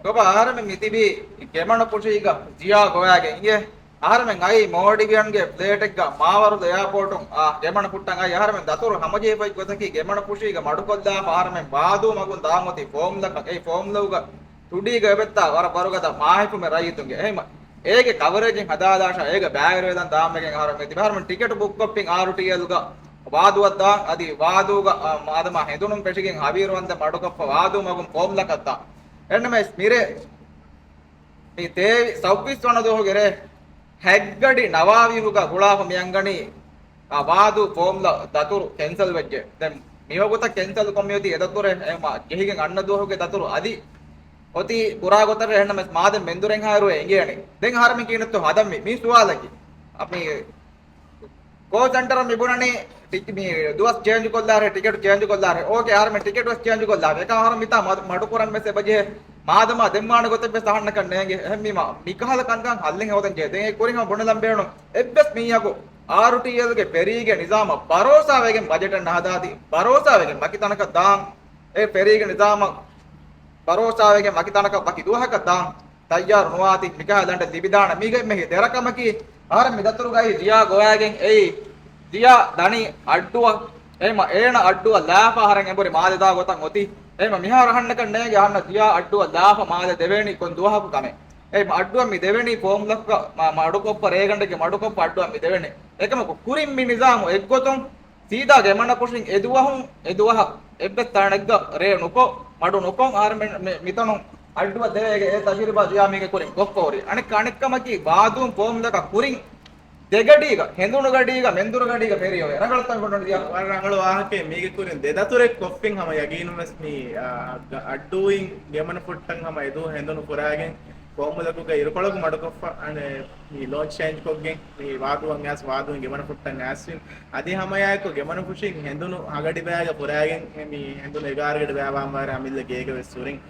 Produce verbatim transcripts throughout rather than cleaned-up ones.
ކޮބާ އަހަރެމެން މިތިބީ ގެމަނު ފުށީގަ ޒިޔާ ގޮވާގެން އިނގޭ. އަހަރެމެން އައީ މޯޑިވިއަންގެ ފްލޭޓެއްގަ މާވަރުދު އެއާޕޯޓުން އާ ގެމަނު ފުއްޓަން އައީ. އަހަރެމެން ދަތުރު ހަމަޖެހިފައި ގޮތަކީ ގެމަނު ފުށީގަ މަޑުކޮށްލާފަ އަހަރެމެން ވާދޫ މަގުން ދާން އޮތީ ފޯމްލަކަށް. އެ ފޯމްލައުގަ ތުޑީގަ އެބައްތާ ވަރަށް ވަރުގަދަ މާހިފުމެއް ރައްޔިތުންގެ. އެހެން އޭގެ ކަވަރޭޖެއް ހަދާލާށާ އޭގަ ބައިވެރިވެލަން ދާންވެގެން އަހަރެމެން މިތިބި. އަހަރެމެން ޓިކެޓު ބުކްކޮށްފިން އާރުޓީއެލްގަ ވާދުއަށް ދާން. އަދި ވާދޫގަ އާ މާދަމާ ހެނދުނުން ފެށިގެން ހަވީރުވަންދެން މަޑުކޮށްފަ ވާދޫ މަގުން ފޯމްލަކަށް ދާން. އެންނަމެސް މިރޭ މި ތޭވީސް ސައްބީސް ވަނަ ދުވަހުގެ ރޭ ހަތްގަޑި ނަވާވީހުގަ ގުޅާފަ މިއަންގަނީ އާ ވާދޫ ފޯމްލަ ދަތުރު ކެންސަލް ވެއްޖެ. ދެން މިވަގުތަށް ކެންސަލް ކޮށް މިއޮތީ އެ ދަތުރެއް. އެ މާ ޖެހިގެން އަންނަ ދުވަހުގެ ދަތުރު އަދި އޮތީ ކުރާ ގޮތަށް. އެހެންނަމެސް މާދެން މެންދުރެއްހާއިރު އެ އިނގޭނެ. ދެން އަހަރެމެން ކިހިނެއްތޯ ހަދަން މި، މީ ސުވާލަކީ. މި ކޯލް ސެންޓަރުން މި ބުނަނީ ޓިކެ-، މި ދުވަސް ޗޭންޖް ކޮށްލާށޭ، ޓިކެޓް ޗޭންޖް ކޮށްލާށޭ. އޯކޭ، އަހަރެމެން ޓިކެޓް ވެސް ޗޭންޖް ކޮށްލާށޭ. އެކަމް އަހަރެން މިތާ މަ-، މަޑުކުރަން ވެސް އެބަޖެހޭ. މާދަމާ ދެންވާނެ ގޮތެއް ވެސް އަހަންނަކަށް ނޭނގެ. އެހެންވީމަ މިކަހަލަ ކަންކަން ހައްލެއް ހޯދަން ޖެހޭ. ދެން އެ ކުރިން ހަމަ ބުނެލަން ބޭނުން. އެއްވެސް މީހަކު އާރުޓީއެލްގެ ފެރީގެ ނިޒާމަށް ބަރޯސާވެގެން ބަޖެޓެއް ނަހަދާތީ، ބަރޯސާވެގެން ވަކި ތަނަކަށް ދާން. އެ ފެރީގެ ނިޒާމަށް ބަރޯސާވެގެން ވަކި ތަނަކަށް ވަކި ދުވަހަކަށް ދާން ތައްޔާރު ނުވާތީ، މިކަހަލަ ލަނޑެއް ލިބިދާނެ. މީގެ އެންމެހި ދެރަކަމަކީ، އަހަރެން މި ދަތުރުގައި ޒިޔާ ގޮވާގެން އެއީ، ޒިޔާ ދަނީ އައްޑުއަށް. އެހެމަ އޭނަ އައްޑުއަށް ލާފަ އަހަރެން އެނބުރި މާލެ ދާ ގޮތަށް އޮތީ. އެހެމަ މިހާރު އަހަންނަކަށް ނޭނގެ އަހަންނަށް ޒިޔާ އައްޑުއަށް ލާފަ މާލެ ދެވޭނީ ކޮން ދުވަހަކު ކަމެއް. އެހެމަ އައްޑުއަށް މި ދެވެނީ ފޯމްލަކަށް މަ-، މަޑުކޮށްފަ ރޭގަނޑެއްގެ މަޑުކޮށްފަ އައްޑުއަށް މި ދެވެނީ. އެކަމަކު ކުރިން މި ނިޒާމު އެއްގޮތުން ސީދާ ގެމަނަކުށިން އެ ދުވަހުން އެ ދުވަހަށް އެއްވެސް ތަނެއްގަ ރޭ ނުކޮށް، މަޑު ނުކޮށް، އަހަރެމެން މި-، މިތަނުން އައްޑުއަށް ދެވޭގެ އެ ތަޖުރިބާ ޒިޔާ މީގެ ކުރިން ކޮށްފަ ހުރި. އަނެއްކާ އަނެއްކަމަކީ ވާދޫން ފޯމްލަކަށް ކުރިން ދެގަޑީގަ، ހެނދުނުގަޑީގަ، މެންދުރުގަޑީގަ ފެރީ އޮވޭ. ރަނގަޅު ތަން ގޮނޑު ދިޔާ. ވަރަށް ރަނގަޅު ވާހަކައެއް. މީގެ ކުރިން ދެ ދަތުރެއް ކޮށްފިން ހަމަ ޔަގީނުން ވެސް މި، އާ، ގަ-، އައްޑޫއިން ގެމަނު ފުއްޓަން ހަމަ އެދުވަހު ހެނދުނު ފުރާގެން ފޯމުލަކުގަ އިރުކޮޅަކު މަޑުކޮށްފަ، އަނެ، މި ލޯންޗް ޗޭންޖް ކޮށްގެން މި ވާދޫއަށް އައިސް ވާދޫއިން ގެމަނު ފުއްޓަން އައިސްފިން. އަދި ހަމައެއާއެކު ގެމަނު ފުށިން ހެނދުނު ހަގަޑި ބައިގަ ފުރާގެން މި ހެނދުނު އެގާރަ ގަޑި ބައިވާންވާރެ އަމިއްލަ ގޭގަ ވެސް ހުރިން.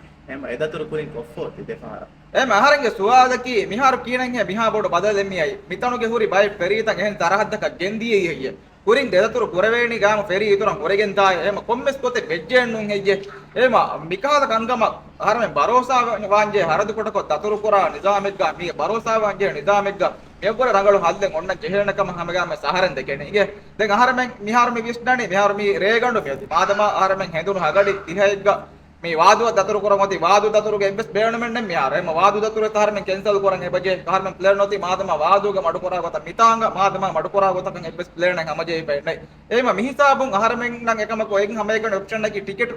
އެ ދަތުރު ކުރިން ކޮށްފަ އޮތީ ދެފަހަރަށް. އެ އަހަރެންގެ ސުވާލަކީ، މިހާރު ކިހިނެއްހޭ މިހާ ބޮޑު ބަދަލެއް މިއައީ؟ މިތަނުގެ ހުރި ބައެއް ފެރީތައް އެހެން ސަރަހައްދަކަށް ގެންދިޔައީ ހެއްޔޭ؟ ކުރިން ދެދަތުރު ކުރެވޭނީ ގާމު ފެރީ އިތުރަށް ހުރެގެންތާއޭ؟ އެހެމަ ކޮންމެސް ގޮތެއް ވެއްޖެއެއްނޫން ހެއްޔޭ؟ އެހެމަ މިކަހަލަ ކަންކަމަށް އަހަރެމެން ބަރޯސާ ވާންޖެހޭ ހަރަދު ކުޑަކޮށް ދަތުރުކުރާ ނިޒާމެއްގަ، މީގެ ބަރޯސާ ވާންޖެހޭ ނިޒާމެއްގަ މިއަށްވުރެ ރަނގަޅު ހައްލެއް އޮންނަން ޖެހޭނެ ކަމަށް ހަމަގާމެ އަހަރެން ދެކެނީ. އިނގޭ، ދެން އަހަރެމެން މިހާރު މި ވިސްނަނީ، މިހާރު މި ރޭގަނޑު މިއޮތީ. މާދަމާ އަހަރެމެން ހެނދުނު ހަގަޑި ދިހައެއްގަ މި ވާދޫއަށް ދަތުރު ކުރަން އޮތީ، ވާދޫ ދަތުރުގެ އެއްވެސް ބޭނުމެއް ނެތް މިހާރު. އެހެމަ ވާދޫ ދަތުރު އަހަރެމެން ކެންސަލް ކުރަން އެބަޖެހޭ. އަހަރެމެން ޕްލޭން އޮތީ މާދަމާ ވާދޫގަ މަޑުކުރާ ގޮތަށް. މިތާނގަ މާދަމާ މަޑުކުރާ ގޮތަކަށް އެއްވެސް ޕްލޭނެއް ހަމަޖެހިފައެއް ނެތް. އެހެމަ މިހިސާބުން އަހަރެމެންނަށް އެކަމަކު އެއް ހަމައެކަނި އޮޕްޝަނަކީ ޓިކެޓް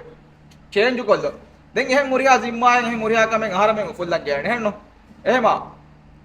ޗޭންޖު ކޮށްލުން. ދެން އެހެން ހުރިހާ ޒިންމާއެއް، އެހެން ހުރިހާ ކަމެއް އަހަރެމެން އުފުއްލަން ޖެހޭނެ ހެންނު. އެހެމަ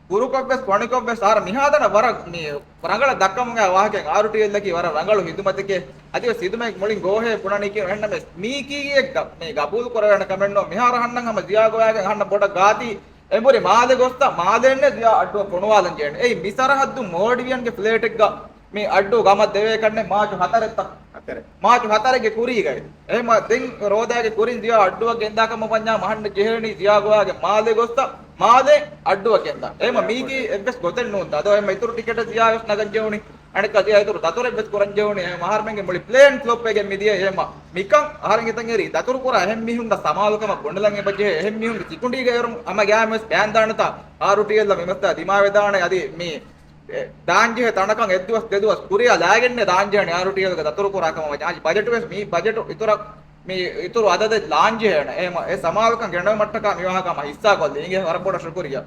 ކުރުކޮށްވެސް ފޮނިކޮށްވެސް އަހަރެން މިހާތަނަށް ވަރަށް މި ރަނގަޅަށް ދައްކަމުގެ ވާހަކައެއް. އާރުޓީއެލްއަކީ ވަރަށް ރަނގަޅު ހިދުމަތެކޭ. އަދިވެސް ހިދުމަތް މުޅިން ގޯހޭ ބުނަނީކީ އެހެންނަމެސް މީކީއެއްގަ މީ ގަބޫލު ކުރެވޭނެ ކަމެއްނު. މިހާރު އަހަންނަށް ހަމަ ޒިޔާ ގޮވާގެން އަހަންނަށް ބޮޑަށް ގާތީ އެނބުރި މާލެ ގޮސްތަ މާލެންނެ ޒިޔާ އައްޑުއަށް ފޮނުވާލަން ޖެހޭނެ. އެއީ މި ސަރަހައްދު މޯޑިވިއަންގެ ފްލޭޓެއްގަ މި އައްޑޫ ގަމަށް ދެވޭ ކަންނެ މާޗު ހަތަރެއްތަ؟ ހަތަރެއް. މާޗު ހަތަރެއްގެ ކުރީގައި. އެހެމަ ދެން ރޯދައިގެ ކުރިން ޒިޔާ އައްޑުއަށް ގެންދާ ކަމަށް ވަންޏާ މަހަންނަށް ޖެހޭނީ ޒިޔާ ގޮވާގެ މާލެ ގޮސްތަ މާލެ އައްޑުއަށް ގެންދާ. އެހެމަ މީކީ އެއްވެސް ގޮތެއް ނޫންތަ؟ އަދޯ އެހެމަ އިތުރު ޓިކެޓެއް ޒިޔާ ވެސް ނަގަން ޖެހުނީ. އަނެއްކާ ޒިޔާ އިތުރު ދަތުރެއް ވެސް ކުރަން ޖެހުނީ. އެހެމަ އަހަރެމެންގެ މުޅި ޕްލޭން ފްލޮޕް ވެގެން މިދިޔަ. އެހެމަ މިކަން އަހަރެން ހިތަށް އެރީ ދަތުރު ކުރާ އެހެން މީހުންނަށް ސަމާލުކަމަށް ގޮނޑިލަން އެބަޖެހޭ. އެހެން މީހުންގެ ސިކުނޑީގައި އޭރުން ހަމަ ގާމެސް ބޭންދާނެތާ އާރުޓީއެލްއަށް މިމަސްތާ ދިމާވެދާނެ. އަދި މި ދާންޖެހޭ ތަނަކަށް އެއްދުވަސް ދެދުވަސް ކުރިއަށް ލާގެންނޭ ދާންޖެހޭނެ އާރުޓީއެލްގެ ދަތުރު ކުރާ ކަމަށް ވަންޏާ. އަދި ބަޖެޓު ވެސް މި ބަޖެޓު އިތުރަށް މި އިތުރު އަދަދެއް ލާންޖެހޭނެ. އެހެމަ އެ ސަމާލުކަން ގެނައުމަށްޓަކާ މިވާހަކަ ހަމަ ހިއްސާކޮށްލީ. އިނގޭ ވަރަށް ބޮޑަށް ޝުކުރިއްޔާ.